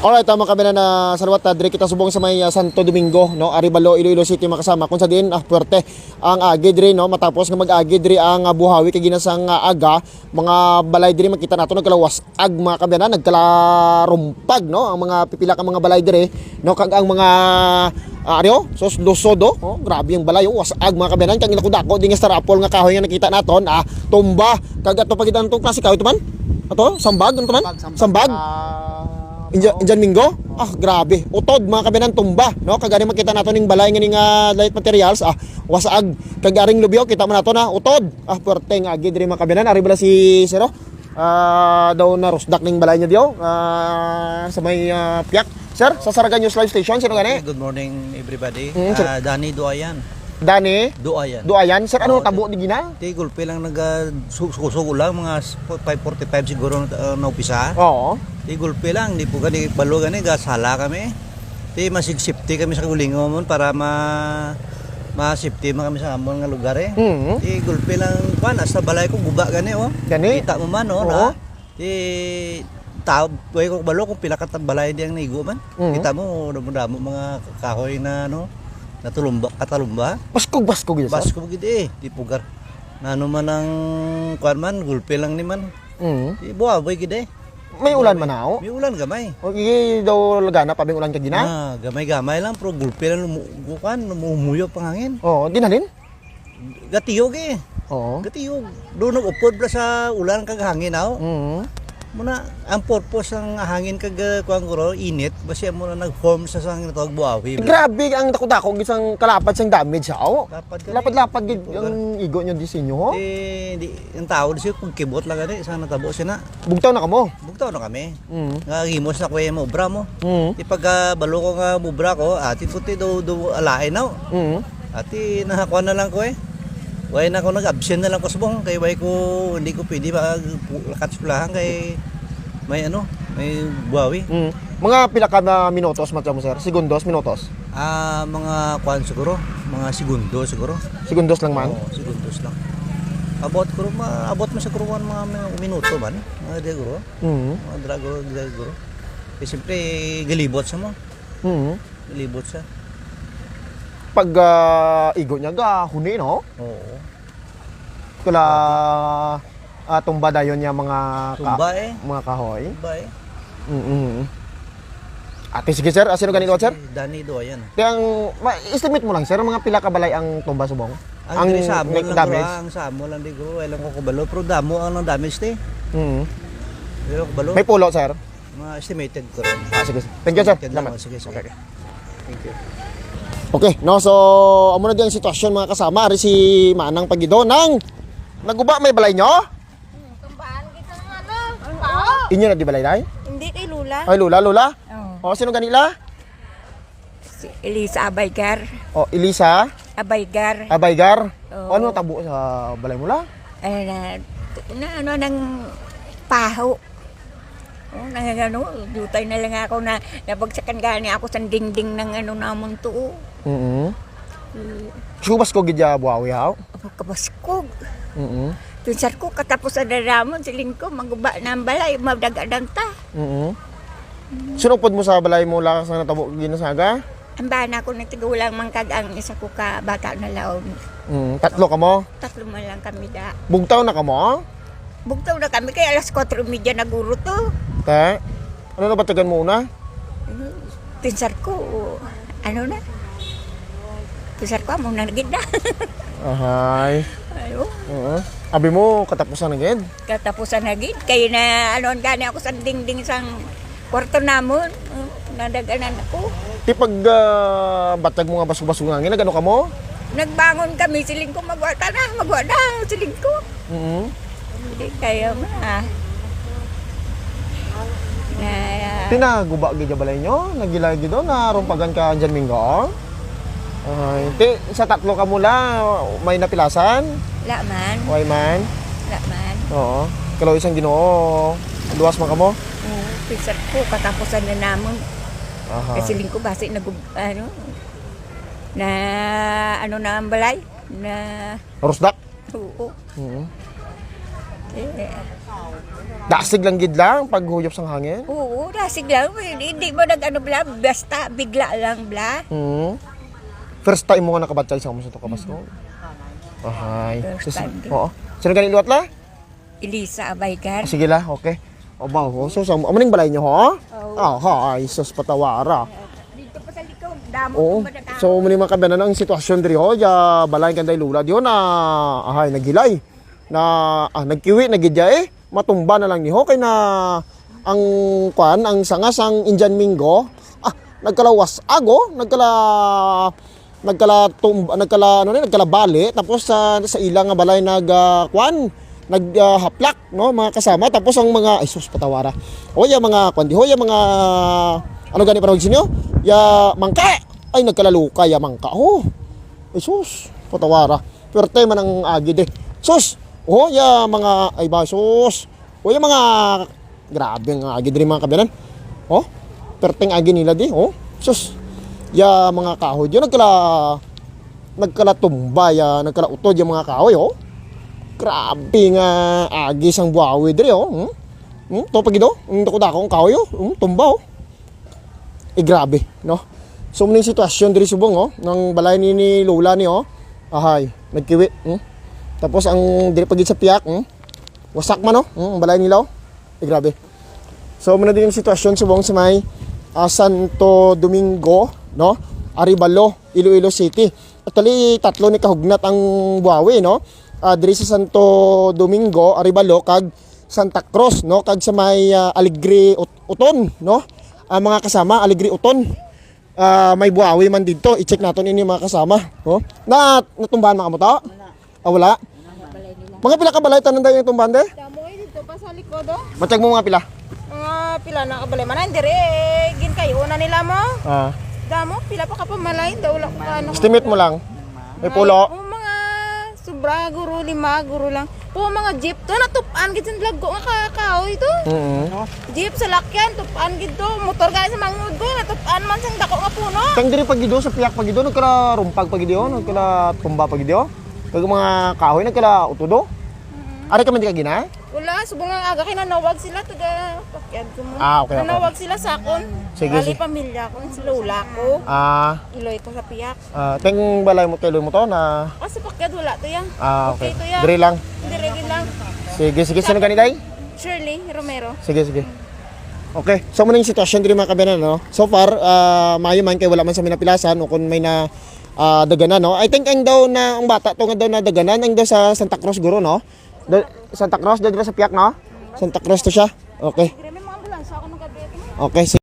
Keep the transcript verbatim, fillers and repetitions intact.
Alright, tama kami na, na sa liwat, ah, diri kita subong sa may, ah, Santo Domingo, no? Arevalo, Iloilo City, mga kasama. Kung sa diin, ah, puwerte ang agi diri, no? Matapos nga mag-agi diri ang, ah, buhawi kagina sang, ah, aga, mga balay diri makita nato nagkalawas-ag, mga kaabyanan, nagkalarumpag, no? Ang mga pipila ka mga balay diri, no? Kag ang mga, ah, ari, oh, sus, lusod, oh. Oh, grabe ang balay, oh, was-ag, mga kaabyanan. Kag ina ko dako, di nga star apple nga kahoy nga nakita naton, ah, tumba. Kag ato pa gid ang tong klase kahoy to man? Ato, sambag, ano to man? Sambag, sambag. Sambag? Ah, India-, Indian Mingo? Ah, grabe. Utod, mga kaabyanan, tumba, no? Kag ari makita nato ning balay nga ning, ah, light materials, ah, was-ag. Kag aring lubyo, kita mo nato na, utod. Ah, puwerte nga agi diri, mga kaabyanan. Ari bala si Sir, oh. Ah, daw narusdak ning balay niya diyo. Ah, sa may, ah, piyak. Sir, sa Saraga News Live Station, sino gani? Okay, good morning, everybody. Mm, sir. Ah, Danny Duayan. Danny? Duayan. Duayan. Sir, ano Oo, tabo di gina? Ti gulpi lang naga-, su-, sukusog lang, mga s-, five forty-five siguro, uh, naupisa. Oo. Ti gulpi lang, di po gani, balo gani, gasala kami. Ti masig safety kami sa kagulingon para ma-, ma-safety man kami sa amon nga lugar, eh. Mhm. Ti gulpi lang, kwan, hasta balay ko, guba gani, oh. Gani? Kita mo man, oh, Oo. na. Ti tao, way ko kabalo kung pila ka ta-, balay di ang naigo man. Mhm. Kita mo, damo-damo mga kahoy na, ano, natulumba, katalumba. Baskog-baskog yun, sir? Baskog gid eh, di pugar. Nano man ang, kwan man, gulpi lang ni man. Mhm. Di buhaboy gid eh. May ulan man na, oh? May ulan gamay. O, iya daw lagana pa bing ulan kagina? Ah, gamay-gamay lang, pero gulpi lang lumu-, kwan, lumumuyop ang hangin. Oo, di na din? Gatiyog eh. Oo. Gatiyog. Doon nag-upod bala sa ulan kag hangin, aw. Mhm. Muna, ang purpose ng hangin kag, uh, kuwan ko ro, init, basi mo na nag-form sa sang natawag buhawi. Grabe ang dako-dako gid sang kalapad sang damage, aw. Lapad ka Lapad-lapad gid Ipo ka. ang igo nyo disenyo, ho? Eh, di, ang tao di siya, kung kibot lang gani, sa natabo siya na. Bugtaw na kamo? Bugtaw na kami. Mm. Nga, gimos na ko yung mobra mo. Mm. Di pagka balo ko nga mobra ko, ati puti do, do alain na. Mm. Ati, nahakuan na lang ko eh. Way na ko nag-absent na lang ko subong, kay way ko, hindi ko pwede mag-, lakat sa eskwelahan kay may ano, may buhawi. Mm. Mga pila ka na minutos, matya mo, sir? Segundos, minutos? Ah, mga kuan siguro, mga segundo siguro. Segundos lang man? Oo, segundos lang. Abot ko, ma-, abot mo siguro mga, mga minuto man, mga di siguro. Mm. Mga drago, drago. Eh, siyempre, galibot sa mo. Mm. Galibot sa. Pag, ah, igo niya, ga, huni, no? Oo. Kala, ah, tumba dayon niya mga ka-, Tumba, eh. mga kahoy. Tumba, eh. Mm-mm. Ate, sige, sir. Ah, sino gani liwat, sir? Si Danny Doyan. Kaya ang, ma-, estimate mo lang, sir, mga pila ka balay ang tumba subong? Ang Ang diri sa amo na-, lang, damage? bro, ang sa amo lang, di ko, wala ko kabalo. Pero damo ang nang damage, te. Mm. Wala ko kabalo. May pulo, sir? Mga estimated ko rin. Ah, sige, sir. Thank you, sir. Estimated lang. Salamat. Oh, sige, sige. Okay. Thank you. Okay, no, so, amo na di ang sitwasyon, mga kasama. Ari si Manang Pagido nang naguba may balay nyo? Hmm, tumbaan kita ng ano, tao. Inyo na di balay, day? Hindi, kay Lula. Ay, Lula, Lula? Oo. Oh, sino gani la? Si Elisa Abaygar. Oh, Elisa? Abaygar. Abaygar? Oo. Oh, ano tabo sa balay mo la? Ay, na, na ano, nang paho. Oh, nang ano, dutay na lang ako na, nabagsakan gani ako sa dingding ng ano namon to, oh. Mm-mm. Mm. Subas ko gid ya buhawi, haw? Ako kabaskog. Mm-mm. Pinsar ko, katapusan na namon, siling ko, maguba na ang balay, madagadan ta. Mm-mm. Sunod pod mo sa balay mo, lakas na natabo, ginasaga? Ang bana ko, nagtigulang man kag ang isa ko ka bata na laon. Mm, tatlo ka mo? Tatlo man lang kami da. Bugtaw na ka mo? Bugtaw na kami, kay alas kwatro y media naguro to. Te? Ano na batagan mo una? Pinsar ko, ano na? Pinsar ko, amo na gid na. Ahay. Ayo. Oo. Abi mo, katapusan na gid? Katapusan na gid. Kay na, ano, gani ako sa dingding sang kwarto namon. Oh, nadaganan ako. Ti pag, ah, batag mo nga basog-basog nga hangin, nagano ka mo? Nagbangon kami, siling ko, "Magwa ta na, magwa na," siling ko. Mm. Hindi kaya mo na. Na, Tinaguba gid ya balay nyo? Nagilay gid do? Narumpagan ka dyan, Mingo? Ay, ti, sa tatlo ka mula, may napilasan? Wala man. Way man? Wala man. Oo. Kalaw isang Ginoo, luwas man kamo? Oo, pinsar ko, katapusan na namon. Aha. Kasi lingko, basi nag-, ano, na, ano na ang balay? Na Rusdak? Oo. Mm. Dasig lang gid lang paghuyop sang hangin? Oo, dasig lang. Hindi, hindi mo nag-ano, bla, basta bigla lang, bla. Hmm. First time mo nga nakabatyag sa kamo sa to ka Pasko? Ahay. First Sus-, time din. Oo. Sino gani liwat la? Elisa Abaygar. Ah, sige la, okay. O ba, oh, so, sa, amo ning balay nyo, ho? Oo. Ah, hay, sus, patawara. Dito pa sa likod, damo Oo. Ang mga tao. So, mani mga kabanan ang sitwasyon diri, ho, ya balay kanday lula, di ho na, ahay, naghilay. Na, ah, nagkiwi na gid ya, eh. Matumba na lang ni, ho, kay na, ang, kwan, ang sanga sang Indian Mingo, ah, nagkalawas ago, nagkala, nagkala tum-, nagkala, ano ni, nagkala bali, tapos sa, sa ila nga balay nag, ah, kwan, nag, ah, haplak, no, mga kasama, tapos ang mga, ay sus, patawara. O, ya mga, kwan, di ho, ya mga, ano gani para magsinyo? Ya mangka, ay, nagkalaluka, ya mangka, ho. Ay sus, patawara. Perte man ang agi, di. Sus, o, ya mga, ay ba, sus. O, ya mga Grabe nga agi diri, mga kabanan. Oh, perting agi nila di, oh. Sus. Ya mga kahoy, yun nagkala, nagkala tumba, ya, nagkala utod yung mga kahoy, oh. Grabe nga agi sang buhawi diri, oh. Hmm? Hmm? To pa gid, oh. Ang dako-dako ang kahoy, oh. Hmm? Tumba, oh. Eh, grabe, no? So, muna yung sitwasyon diri subong, oh. Nang balay ni, ni Lola ni, oh. Ahay, nagkiwi, hmm? Tapos ang diri pa gid sa piyak, hmm? Wasak man, no? Hmm, ang balay nila, oh. Eh, grabe. So, muna din yung sitwasyon subong sa may, ah, Santo Domingo, no? Arevalo, Iloilo City. Actually, tatlo ni kahugnat ang buhawi, no? Ah, diri sa Santo Domingo, Arevalo, kag Santa Cruz, no? Kag sa may, ah, Alegre, Ut-, Uton, no? Ang mga kasama, Alegre, Uton. Ah, may buhawi man dito. I-check naton ini, mga kasama, no? Na, natumbahan, mga kamuto? Ah, wala? Mga pila ka balay tanan daw yung tumbahan, de? Damo, eh, dito pa sa likod, oh. Matag mo mga pila? Mga pila na ka balay man. Ay, dire, eh, ginkayo na nila mo. Ah. Damo, pila pa ka pamalay, daw wala pa, ano. Estimate mo lang. May pulo? Oh, mga sobra, guro, lima, guro lang. Po, mga jeep to, natupan gid sa lago nga ka-, kahoy to. Mm-mm. Jeep, salakyan, tupan gid to. Motor gaya sa mangod ko, natupan man sang dako nga puno. Tang diri pa gid, oh, sa piyak pa gid, oh, nagkala rumpag pa gid, oh, nagkala tumba pa gid, oh. Kag mga kahoy, nagkala utudo. Mm-mm. Ari ka man di ka gina? Wala, subong nga aga kay nanawag sila, taga pakyat ko mo. Ah, okay, okay. Nanawag sila sa akon. Sige, Bali, sige. Pamilya ko, si lola ko. Ah. Iloy ko sa piyak. Ah, teng balay mo, kailoy mo to na? Ah, sa pakyat wala to yan. Ah, okay. Okay to yan. Diri lang. Diri lang. Sige, sige. Sino gani, day? Shirley Romero. Sige, sige. Okay. So, muna yung sitwasyon diri, mga kabanan, no? So far, ah, maayo man kay wala man sa minapilasan o kung may na, ah, daganan, no? I think ang daw na, ang bata to nga daw na daganan, ang daw sa Santa Cruz, guro, no? Da-, Santa Cruz, daw dira sa piyak, no? Santa Cruz to siya. Okay. May mga ambulansya ako nung gabi. Okay, sige.